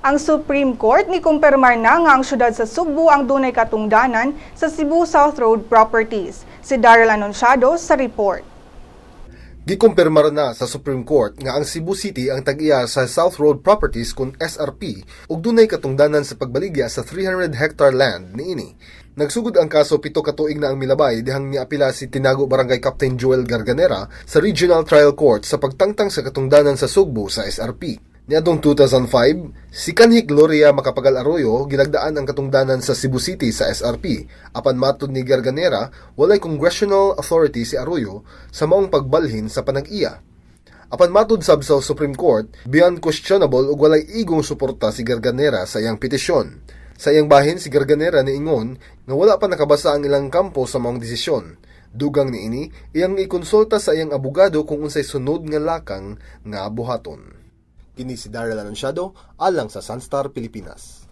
Ang Supreme Court ni kumpirmar na nga ang syudad sa Sugbo ang dunay katungdanan sa Cebu South Road Properties. Si Daryl Anunciado sa report. Gikumpirmar na sa Supreme Court nga ang Cebu City ang tag-iya sa South Road Properties kon SRP ug dunay katungdanan sa pagbaligya sa 300 hectare land niini. Nagsugod ang kaso 7 ka tuig na ang milabay dihang niapila si Tinago Barangay Captain Joel Garganera sa Regional Trial Court sa pagtangtang sa katungdanan sa Sugbo sa SRP. Niadtong 2005, si Kanhi Gloria Macapagal Arroyo gilagdaan ang katungdanan sa Cebu City sa SRP. Apan matod ni Garganera, walay congressional authority si Arroyo sa maong pagbalhin sa panag-iya. Apan matod sab sa Supreme Court, beyond questionable ug walay igong suporta si Garganera sa iyang petisyon. Sa iyang bahin, si Garganera niingon nga wala pa nakabasa ang ilang kampo sa maong desisyon. Dugang niini, iyang ikonsulta sa iyang abogado kung unsay sunod nga lakang nga buhaton. Kini si Daryl Anunciado alang sa Sunstar Pilipinas.